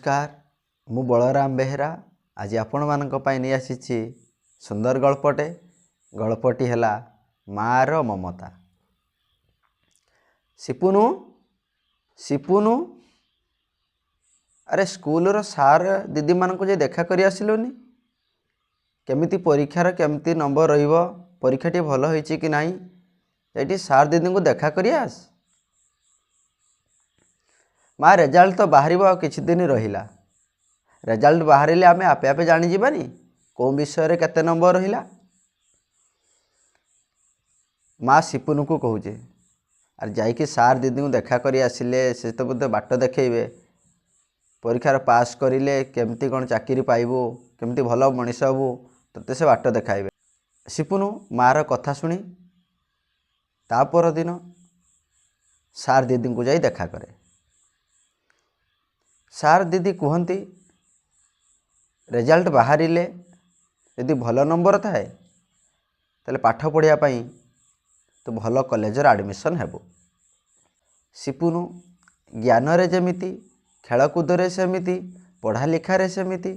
ନମସ୍କାର, ମୁଁ ବଳରାମ ବେହେରା। ଆଜି ଆପଣମାନଙ୍କ ପାଇଁ ନେଇ ଆସିଛି ସୁନ୍ଦର ଗଳ୍ପଟେ। ଗଳ୍ପଟି ହେଲା ମାଆର ମମତା। ସିପୁନୁ, ସିପୁନୁ, ଆରେ ସ୍କୁଲର ସାର୍ ଦିଦିମାନଙ୍କୁ ଯାଇ ଦେଖା କରି ଆସିଲୁନି? କେମିତି ପରୀକ୍ଷାର କେମିତି ନମ୍ବର ରହିବ, ପରୀକ୍ଷାଟି ଭଲ ହେଇଛି କି ନାହିଁ, ଏଇଠି ସାର୍ ଦିଦିଙ୍କୁ ଦେଖା କରି ଆସ। ମା, ରେଜଲ୍ଟ ତ ବାହାରିବ, ଆଉ କିଛି ଦିନ ରହିଲା। ରେଜଲ୍ଟ ବାହାରିଲେ ଆମେ ଆପେ ଆପେ ଜାଣିଯିବାନି କେଉଁ ବିଷୟରେ କେତେ ନମ୍ବର ରହିଲା। ମା ସିପୁନୁକୁ କହୁଛି, ଆରେ ଯାଇକି ସାର୍ ଦିଦିଙ୍କୁ ଦେଖା କରି ଆସିଲେ ସେ ତ ବୋଧେ ବାଟ ଦେଖେଇବେ। ପରୀକ୍ଷାର ପାସ୍ କରିଲେ କେମିତି କ'ଣ ଚାକିରି ପାଇବୁ, କେମିତି ଭଲ ମଣିଷ ହେବୁ, ତୋତେ ସେ ବାଟ ଦେଖାଇବେ। ସିପୁନୁ ମାଆର କଥା ଶୁଣି ତା ପରଦିନ ସାର୍ ଦିଦିଙ୍କୁ ଯାଇ ଦେଖା କରେ। ସାର୍ ଦିଦି କୁହନ୍ତି, ରେଜଲ୍ଟ ବାହାରିଲେ ଯଦି ଭଲ ନମ୍ବର ଥାଏ ତାହେଲେ ପାଠ ପଢ଼ିବା ପାଇଁ ତୁ ଭଲ କଲେଜରେ ଆଡ଼ମିସନ୍ ହେବୁ। ସିପୁନୁ ଜ୍ଞାନରେ ଯେମିତି, ଖେଳକୁଦରେ ସେମିତି, ପଢ଼ା ଲେଖାରେ ସେମିତି,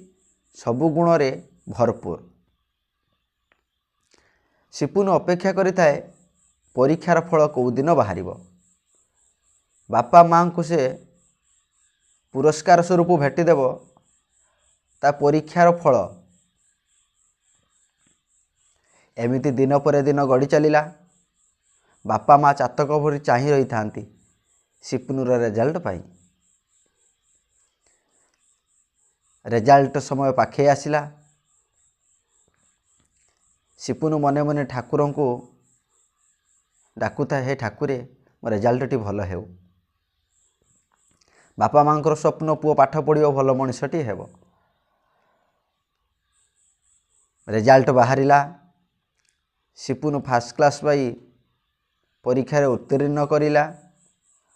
ସବୁ ଗୁଣରେ ଭରପୁର। ସିପୁନୁ ଅପେକ୍ଷା କରିଥାଏ ପରୀକ୍ଷାର ଫଳ କେଉଁଦିନ ବାହାରିବ। ବାପା ମାଆଙ୍କୁ ସେ ପୁରସ୍କାର ସ୍ୱରୂପ ଭେଟିଦେବ ତା ପରୀକ୍ଷାର ଫଳ। ଏମିତି ଦିନ ପରେ ଦିନ ଗଡ଼ି ଚାଲିଲା। ବାପା ମା ଚାତକ ଭଳି ଚାହିଁ ରହିଥାନ୍ତି ସିପୁନୁର ରେଜଲ୍ଟ ପାଇଁ। ରେଜଲ୍ଟ ସମୟ ପାଖେଇ ଆସିଲା। ସିପୁନୁ ମନେ ମନେ ଠାକୁରଙ୍କୁ ଡାକୁଥାଏ, ହେ ଠାକୁରେ, ମୋ ରେଜଲ୍ଟଟି ଭଲ ହେଉ। ବାପା ମାଆଙ୍କର ସ୍ୱପ୍ନ ପୁଅ ପାଠ ପଢ଼ିବ, ଭଲ ମଣିଷଟି ହେବ। ରେଜଲ୍ଟ ବାହାରିଲା। ସିପୁନୁ ଫାର୍ଷ୍ଟ କ୍ଲାସ୍ ପାଇ ପରୀକ୍ଷାରେ ଉତ୍ତୀର୍ଣ୍ଣ କରିଲା।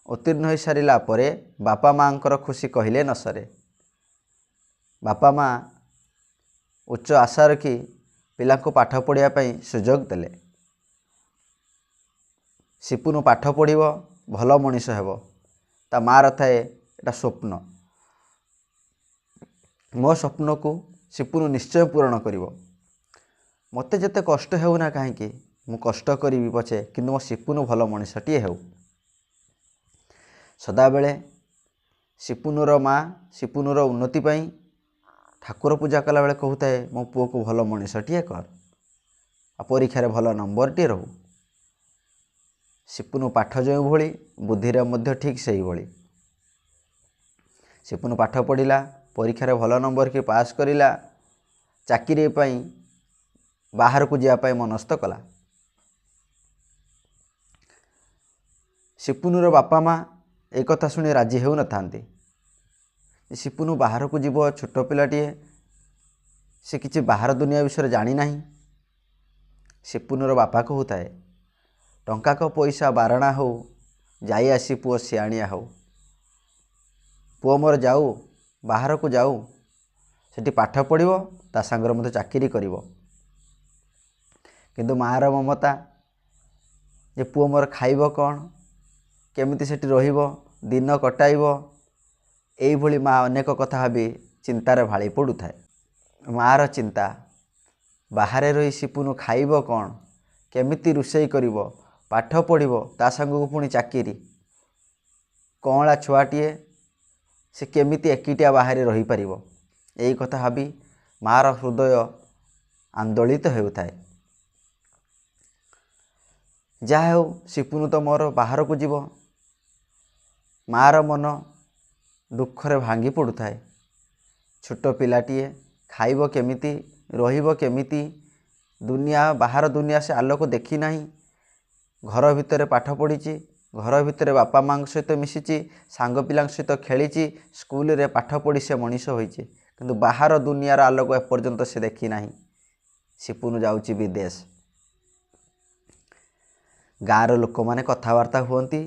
ଉତ୍ତୀର୍ଣ୍ଣ ହୋଇସାରିଲା ପରେ ବାପା ମାଆଙ୍କର ଖୁସି କହିଲେ ନ ସରେ। ବାପା ମା ଉଚ୍ଚ ଆଶା ରଖି ପିଲାଙ୍କୁ ପାଠ ପଢ଼ିବା ପାଇଁ ସୁଯୋଗ ଦେଲେ। ସିପୁନୁ ପାଠ ପଢ଼ିବ, ଭଲ ମଣିଷ ହେବ, ତା ମାଆର ଥାଏ ଏଇଟା ସ୍ୱପ୍ନ। ମୋ ସ୍ୱପ୍ନକୁ ସିପୁନୁ ନିଶ୍ଚୟ ପୂରଣ କରିବ। ମୋତେ ଯେତେ କଷ୍ଟ ହେଉନା କାହିଁକି, ମୁଁ କଷ୍ଟ କରିବି ପଛେ, କିନ୍ତୁ ମୋ ସିପୁନୁ ଭଲ ମଣିଷଟିଏ ହେଉ। ସଦାବେଳେ ସିପୁନୁର ମା ସିପୁନୁର ଉନ୍ନତି ପାଇଁ ଠାକୁର ପୂଜା କଲାବେଳେ କହୁଥାଏ, ମୋ ପୁଅକୁ ଭଲ ମଣିଷଟିଏ କର, ଆଉ ପରୀକ୍ଷାରେ ଭଲ ନମ୍ବରଟିଏ ରହୁ। ସିପୁନୁ ପାଠ ଯେଉଁଭଳି, ବୁଦ୍ଧିରେ ମଧ୍ୟ ଠିକ୍ ସେଇଭଳି। ସିପୁନୁ ପାଠ ପଢ଼ିଲା, ପରୀକ୍ଷାରେ ଭଲ ନମ୍ବର ରଖି ପାସ୍ କରିଲା, ଚାକିରି ପାଇଁ ବାହାରକୁ ଯିବା ପାଇଁ ମନସ୍ଥ କଲା। ସିପୁନୁର ବାପା ମା ଏ କଥା ଶୁଣି ରାଜି ହେଉନଥାନ୍ତି। ସିପୁନୁ ବାହାରକୁ ଯିବ, ଛୋଟ ପିଲାଟିଏ, ସେ କିଛି ବାହାର ଦୁନିଆ ବିଷୟରେ ଜାଣିନାହିଁ। ସିପୁନୁର ବାପା କହୁଥାଏ, ଟଙ୍କାକ ପଇସା ବାରଣା ହେଉ, ଯାଇ ଆସି ପୁଅ ସିଆଣିଆ ହେଉ। ପୁଅ ମୋର ଯାଉ, ବାହାରକୁ ଯାଉ, ସେଠି ପାଠ ପଢ଼ିବ, ତା ସାଙ୍ଗରେ ମଧ୍ୟ ଚାକିରି କରିବ। କିନ୍ତୁ ମାଆର ମମତା ଯେ ପୁଅ ମୋର ଖାଇବ କ'ଣ, କେମିତି ସେଠି ରହିବ, ଦିନ କଟାଇବ, ଏଇଭଳି ମା ଅନେକ କଥା ଭାବି ଚିନ୍ତାରେ ଭାଳି ପଡ଼ୁଥାଏ। ମାଆର ଚିନ୍ତା, ବାହାରେ ରହି ସିପୁନୁ ଖାଇବ କ'ଣ, କେମିତି ରୋଷେଇ କରିବ, ପାଠ ପଢ଼ିବ, ତା ସାଙ୍ଗକୁ ପୁଣି ଚାକିରି। କଅଁଳା ଛୁଆଟିଏ, ସେ କେମିତି ଏକିଟିଆ ବାହାରେ ରହିପାରିବ, ଏଇ କଥା ଭାବି ମାଆର ହୃଦୟ ଆନ୍ଦୋଳିତ ହେଉଥାଏ। ଯାହା ହେଉ, ସିପୁନୁ ତ ମୋର ବାହାରକୁ ଯିବ। ମାଆର ମନ ଦୁଃଖରେ ଭାଙ୍ଗି ପଡ଼ୁଥାଏ। ଛୋଟ ପିଲାଟିଏ, ଖାଇବ କେମିତି, ରହିବ କେମିତି, ଦୁନିଆ ବାହାର ଦୁନିଆ ସେ ଆଲୋକ ଦେଖିନାହିଁ। ଘର ଭିତରେ ପାଠ ପଢ଼ିଛି, ଘର ଭିତରେ ବାପା ମାଆଙ୍କ ସହିତ ମିଶିଛି, ସାଙ୍ଗ ପିଲାଙ୍କ ସହିତ ଖେଳିଛି, ସ୍କୁଲରେ ପାଠ ପଢ଼ି ସେ ମଣିଷ ହୋଇଛି, କିନ୍ତୁ ବାହାର ଦୁନିଆର ଆଲୋକ ଏପର୍ଯ୍ୟନ୍ତ ସେ ଦେଖିନାହିଁ। ସିପୁନୁ ଯାଉଛି ବିଦେଶ। ଗାଁର ଲୋକମାନେ କଥାବାର୍ତ୍ତା ହୁଅନ୍ତି,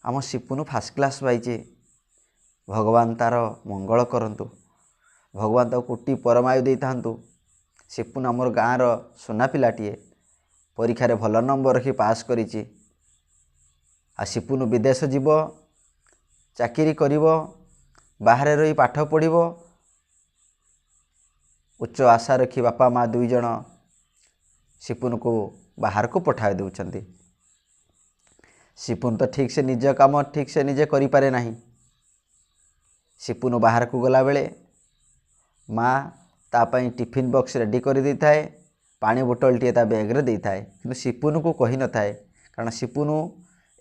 ଆମ ସିପୁନୁ ଫାର୍ଷ୍ଟ କ୍ଲାସ୍ ପାଇଛି, ଭଗବାନ ତା'ର ମଙ୍ଗଳ କରନ୍ତୁ, ଭଗବାନ ତାକୁ କୋଟି ପରମାୟୁ ଦେଇଥାନ୍ତୁ। ସିପୁନୁ ଆମର ଗାଁର ସୁନା ପିଲାଟିଏ, ପରୀକ୍ଷାରେ ଭଲ ନମ୍ବର ରଖି ପାସ୍ କରିଛି। ଆଉ ସିପୁନୁ ବିଦେଶ ଯିବ, ଚାକିରି କରିବ, ବାହାରେ ରହି ପାଠ ପଢ଼ିବ। ଉଚ୍ଚ ଆଶା ରଖି ବାପା ମା ଦୁଇ ଜଣ ସିପୁନକୁ ବାହାରକୁ ପଠାଇ ଦେଉଛନ୍ତି। ସିପୁନ ତ ଠିକ୍ସେ ନିଜ କାମ ଠିକ୍ସେ ନିଜେ କରିପାରେ ନାହିଁ। ସିପୁନ ବାହାରକୁ ଗଲାବେଳେ ମା ତା ପାଇଁ ଟିଫିନ୍ ବକ୍ସ ରେଡ଼ି କରିଦେଇଥାଏ, ପାଣି ବୋଟଲଟିଏ ତା ବ୍ୟାଗ୍ରେ ଦେଇଥାଏ, କିନ୍ତୁ ସିପୁନକୁ କହିନଥାଏ। କାରଣ ସିପୁନୁ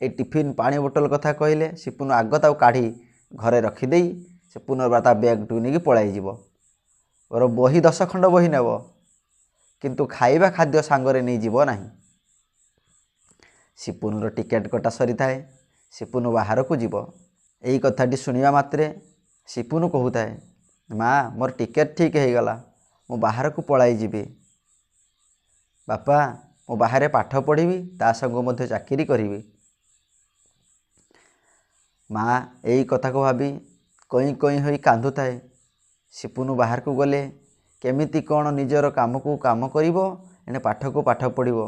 ଏଇ ଟିଫିନ୍ ପାଣି ବୋଟଲ କଥା କହିଲେ ସିପୁନୁ ଆଗ ତାକୁ କାଢ଼ି ଘରେ ରଖିଦେଇ ସେ ପୁନର୍ବାର ତା ବ୍ୟାଗ୍ଟିକୁ ନେଇକି ପଳାଇଯିବ। ବରଂ ବହି 10 ଖଣ୍ଡ ବହି ନେବ, କିନ୍ତୁ ଖାଇବା ଖାଦ୍ୟ ସାଙ୍ଗରେ ନେଇଯିବ ନାହିଁ। ସିପୁନୁର ଟିକେଟ୍ କଟା ସରିଥାଏ, ସିପୁନୁ ବାହାରକୁ ଯିବ। ଏଇ କଥାଟି ଶୁଣିବା ମାତ୍ରେ ସିପୁନୁ କହୁଥାଏ, ମା ମୋର ଟିକେଟ୍ ଠିକ୍ ହେଇଗଲା, ମୁଁ ବାହାରକୁ ପଳାଇ ଯିବି। ବାପା ମୁଁ ବାହାରେ ପାଠ ପଢ଼ିବି, ତା ସାଙ୍ଗକୁ ମଧ୍ୟ ଚାକିରି କରିବି। ମା ଏଇ କଥାକୁ ଭାବି କଇଁ କଇଁ ହୋଇ କାନ୍ଦୁଥାଏ। ସିପୁନୁ ବାହାରକୁ ଗଲେ କେମିତି କ'ଣ ନିଜର କାମକୁ କାମ କରିବ, ଏଣେ ପାଠକୁ ପାଠ ପଢ଼ିବ।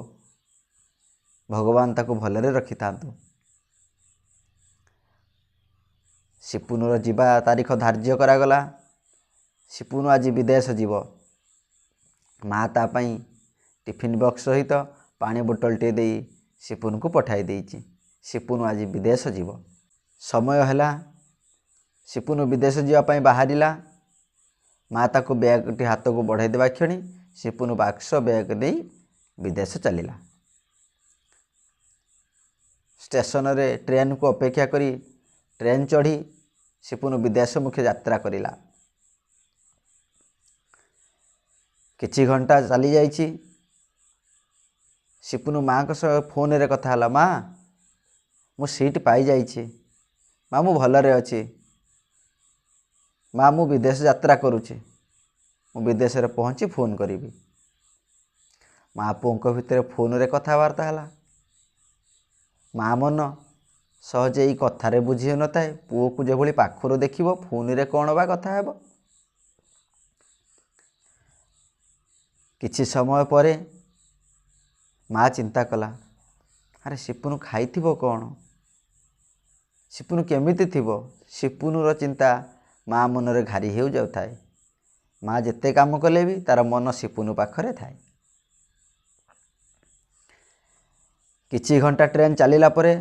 ଭଗବାନ ତାକୁ ଭଲରେ ରଖିଥାନ୍ତୁ। ସିପୁନୁର ଯିବା ତାରିଖ ଧାର୍ଯ୍ୟ କରାଗଲା। ସିପୁନୁ ଆଜି ବିଦେଶ ଯିବ। ମା ତା ପାଇଁ ଟିଫିନ୍ ବକ୍ସ ସହିତ ପାଣି ବୋଟଲଟିଏ ଦେଇ ସିପୁନୁକୁ ପଠାଇ ଦେଇଛି। ସିପୁନୁ ଆଜି ବିଦେଶ ଯିବ। ସମୟ ହେଲା, ସିପୁନୁ ବିଦେଶ ଯିବା ପାଇଁ ବାହାରିଲା। ମା ତାକୁ ବ୍ୟାଗ୍ଟି ହାତକୁ ବଢ଼ାଇ ଦେବା କ୍ଷଣି ସିପୁନୁ ବାକ୍ସ ବ୍ୟାଗ୍ ନେଇ ବିଦେଶ ଚାଲିଲା। ଷ୍ଟେସନରେ ଟ୍ରେନ୍କୁ ଅପେକ୍ଷା କରି ଟ୍ରେନ୍ ଚଢ଼ି ସିପୁନୁ ବିଦେଶମୁଖୀ ଯାତ୍ରା କରିଲା। କିଛି ଘଣ୍ଟା ଚାଲିଯାଇଛି। ସିପୁନୁ ମାଆଙ୍କ ସହ ଫୋନ୍ରେ କଥା ହେଲା। ମା ମୁଁ ସିଟ୍ ପାଇଯାଇଛି, ମା ମୁଁ ଭଲରେ ଅଛି, ମା ମୁଁ ବିଦେଶ ଯାତ୍ରା କରୁଛି, ମୁଁ ବିଦେଶରେ ପହଞ୍ଚି ଫୋନ୍ କରିବି। ମା ପୁଅଙ୍କ ଭିତରେ ଫୋନ୍ରେ କଥାବାର୍ତ୍ତା ହେଲା। ମା ମନ ସହଜେ ଏଇ କଥାରେ ବୁଝି ହେଉନଥାଏ, ପୁଅକୁ ଯେଭଳି ପାଖରୁ ଦେଖିବ ଫୋନ୍ରେ କ'ଣ ବା କଥା ହେବ। କିଛି ସମୟ ପରେ ମା ଚିନ୍ତା କଲା, ଆରେ ସିପୁନୁ ଖାଇଥିବ କ'ଣ, ସିପୁନୁ କେମିତି ଥିବ। ସିପୁନୁର ଚିନ୍ତା ମା ମନରେ ଘାରି ହେଉଯାଉଥାଏ। ମା ଯେତେ କାମ କଲେ ବି ତାର ମନ ସିପୁନୁ ପାଖରେ ଥାଏ। କିଛି ଘଣ୍ଟା ଟ୍ରେନ୍ ଚାଲିଲା ପରେ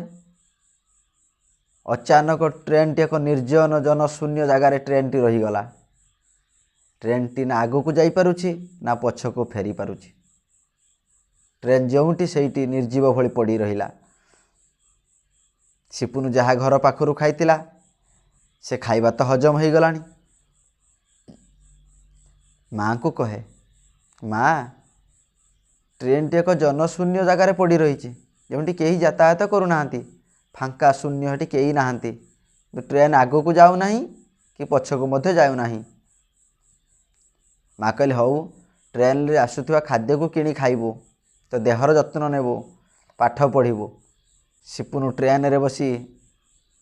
ଅଚାନକ ଟ୍ରେନ୍ଟି ଏକ ନିର୍ଜନ ଜନଶୂନ୍ୟ ଜାଗାରେ ଟ୍ରେନ୍ଟି ରହିଗଲା। ଟ୍ରେନ୍ଟି ନା ଆଗକୁ ଯାଇପାରୁଛି ନା ପଛକୁ ଫେରି ପାରୁଛି। ଟ୍ରେନ୍ ଯେଉଁଠି ସେଇଠି ନିର୍ଜୀବ ଭଳି ପଡ଼ି ରହିଲା। ସିପୁନୁ ଯାହା ଘର ପାଖରୁ ଖାଇଥିଲା ସେ ଖାଇବା ତ ହଜମ ହେଇଗଲାଣି। ମାଆଙ୍କୁ କହେ, ମା ଟ୍ରେନ୍ଟି ଏକ ଜନଶୂନ୍ୟ ଜାଗାରେ ପଡ଼ି ରହିଛି, ଯେଉଁଠି କେହି ଯାତାୟାତ କରୁନାହାନ୍ତି, ଫାଙ୍କା ଶୂନ୍ୟ, ସେଠି କେହି ନାହାନ୍ତି। ଟ୍ରେନ୍ ଆଗକୁ ଯାଉନାହିଁ କି ପଛକୁ ମଧ୍ୟ ଯାଉନାହିଁ। ମା କହିଲେ, ହଉ ଟ୍ରେନ୍ରେ ଆସୁଥିବା ଖାଦ୍ୟକୁ କିଣି ଖାଇବୁ, ତ ଦେହର ଯତ୍ନ ନେବୁ, ପାଠ ପଢ଼ିବୁ। ସିପୁନୁ ଟ୍ରେନ୍ରେ ବସି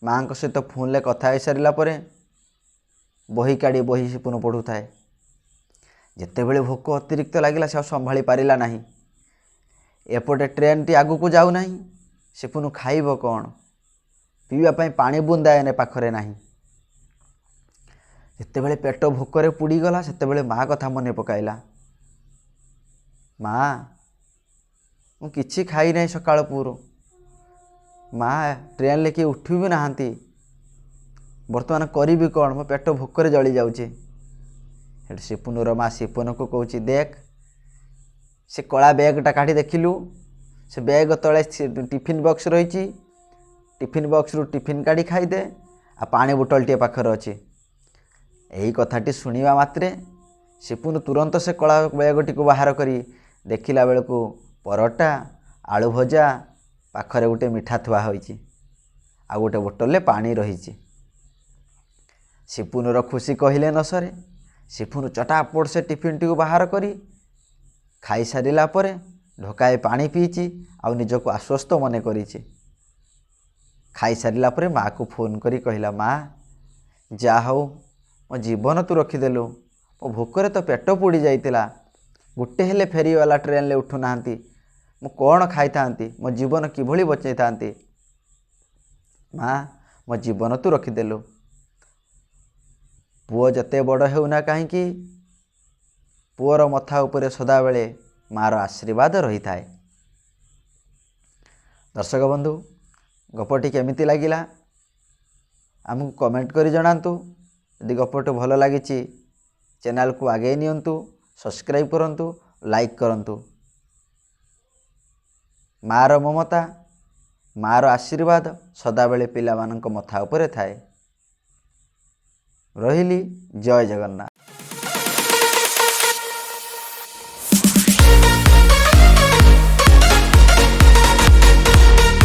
ମାଆଙ୍କ ସହିତ ଫୋନ୍ରେ କଥା ହେଇସାରିଲା ପରେ ବହି କାଢ଼ି ବହି ସିପୁନୁ ପଢ଼ୁଥାଏ। ଯେତେବେଳେ ଭୋକ ଅତିରିକ୍ତ ଲାଗିଲା ସେ ଆଉ ସମ୍ଭାଳି ପାରିଲା ନାହିଁ। ଏପଟେ ଟ୍ରେନ୍ଟି ଆଗକୁ ଯାଉନାହିଁ, ସିପୁନୁ ଖାଇବ କ'ଣ, ପିଇବା ପାଇଁ ପାଣି ବୁନ୍ଦାଏ ଏନେ ପାଖରେ ନାହିଁ। ଯେତେବେଳେ ପେଟ ଭୋକରେ ପୋଡ଼ିଗଲା ସେତେବେଳେ ମା କଥା ମନେ ପକାଇଲା। ମା ମୁଁ କିଛି ଖାଇନାହିଁ ସକାଳ ପୂରୁ, ମା ଟ୍ରେନ୍ରେ କିଏ ଉଠି ବି ନାହାନ୍ତି, ବର୍ତ୍ତମାନ କରିବି କ'ଣ, ମୋ ପେଟ ଭୋକରେ ଜଳି ଯାଉଛି। ସେଠୁ ସିପୁନୁର ମା ସିପୁନୁକୁ କହୁଛି, ଦେଖ ସେ କଳା ବ୍ୟାଗ୍ଟା କାଢ଼ି ଦେଖିଲୁ, ସେ ବ୍ୟାଗ୍ ତଳେ ଟିଫିନ୍ ବକ୍ସ ରହିଛି, ଟିଫିନ୍ ବକ୍ସରୁ ଟିଫିନ୍ କାଢ଼ି ଖାଇଦେ, ଆଉ ପାଣି ବୋଟଲଟିଏ ପାଖରେ ଅଛି। ଏହି କଥାଟି ଶୁଣିବା ମାତ୍ରେ ସିପୁନୁ ତୁରନ୍ତ ସେ କଳା ବ୍ୟାଗଟିକୁ ବାହାର କରି ଦେଖିଲା ବେଳକୁ ପରଟା, ଆଳୁ ଭଜା, ପାଖରେ ଗୋଟେ ମିଠା ଥୁଆ ହୋଇଛି, ଆଉ ଗୋଟେ ବୋଟଲରେ ପାଣି ରହିଛି। ସିପୁନୁର ଖୁସି କହିଲେ ନ ସରେ। ସିପୁନୁ ଚଟାପଟ ସେ ଟିଫିନ୍ଟିକୁ ବାହାର କରି ଖାଇସାରିଲା ପରେ ଢୋକାଏ ପାଣି ପିଇଛି ଆଉ ନିଜକୁ ଆଶ୍ୱସ୍ତ ମନେ କରିଛି। ଖାଇସାରିଲା ପରେ ମାଆକୁ ଫୋନ୍ କରି କହିଲା, ମା ଯାହା ହଉ ମୋ ଜୀବନ ତୁ ରଖିଦେଲୁ, ମୋ ଭୋକରେ ତ ପେଟ ପୋଡ଼ି ଯାଇଥିଲା, ଗୋଟେ ହେଲେ ଫେରିବାଲା ଟ୍ରେନ୍ରେ ଉଠୁନାହାନ୍ତି, ମୁଁ କ'ଣ ଖାଇଥାନ୍ତି, ମୋ ଜୀବନ କିଭଳି ବଞ୍ଚେଇଥାନ୍ତି, ମା ମୋ ଜୀବନ ତୁ ରଖିଦେଲୁ। ପୁଅ ଯେତେ ବଡ଼ ହେଉନା କାହିଁକି, ପୁଅର ମଥା ଉପରେ ସଦାବେଳେ ମାଆର ଆଶୀର୍ବାଦ ରହିଥାଏ। ଦର୍ଶକ ବନ୍ଧୁ, ଗପଟି କେମିତି ଲାଗିଲା ଆମକୁ କମେଣ୍ଟ କରି ଜଣାନ୍ତୁ। ଯଦି ଗପଟି ଭଲ ଲାଗିଛି, ଚ୍ୟାନେଲକୁ ଆଗେଇ ନିଅନ୍ତୁ, ସବସ୍କ୍ରାଇବ୍ କରନ୍ତୁ, ଲାଇକ୍ କରନ୍ତୁ। ମାଆର ମମତା, ମାଆର ଆଶୀର୍ବାଦ ସଦାବେଳେ ପିଲାମାନଙ୍କ ମଥା ଉପରେ ଥାଏ। ରହିଲି, ଜୟ ଜଗନ୍ନାଥ।